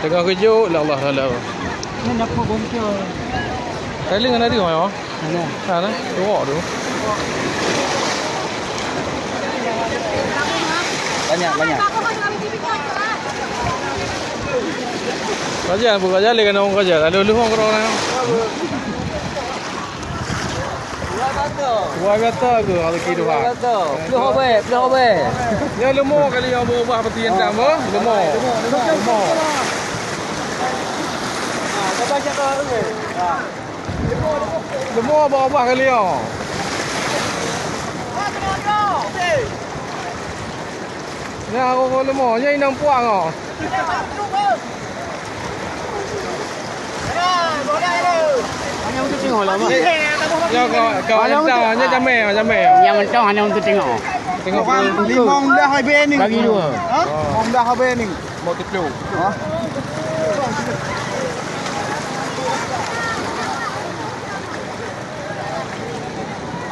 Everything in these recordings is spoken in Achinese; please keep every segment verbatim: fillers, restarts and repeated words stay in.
Teungoh geujok lé Allah Taala. Nyan dapur boncor. Kali ngon ada mai, oh. Mana? Sana, tengok tu. Banyak, banyak. Raja, buka jalan kan orang raja. Lalu lu orang orang. Luar biasa ke rezeki Tuhan? Luar biasa. Ploh abée, ploh abée. Ya, leumo kali nyang berubah peti hitam, oh. Leumo. Leumo. Leumo berubah kali, oh. Ya, aku leumo. Ya, inong puang, oh. Ya, kau, kau entah, hanya jamé, jamé. Nyang mantong hanya untuk tengok. Tengok. Limong dah habis ni. Bagi dua. Ha? Limong dah habis ni. Mau tiga puluh. Ha?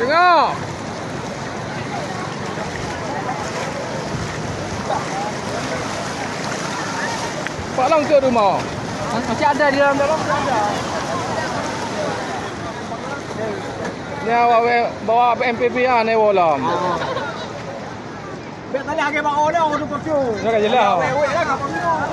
Tengok. Pak Long ke rumah? Masih ada di dalam, dalam ada. Ni awak weh, bawa M P P A ni, wolam. Bek tadi harga bak orang tu kosong. Dah jelas. Weh, weh, dah kapal minum.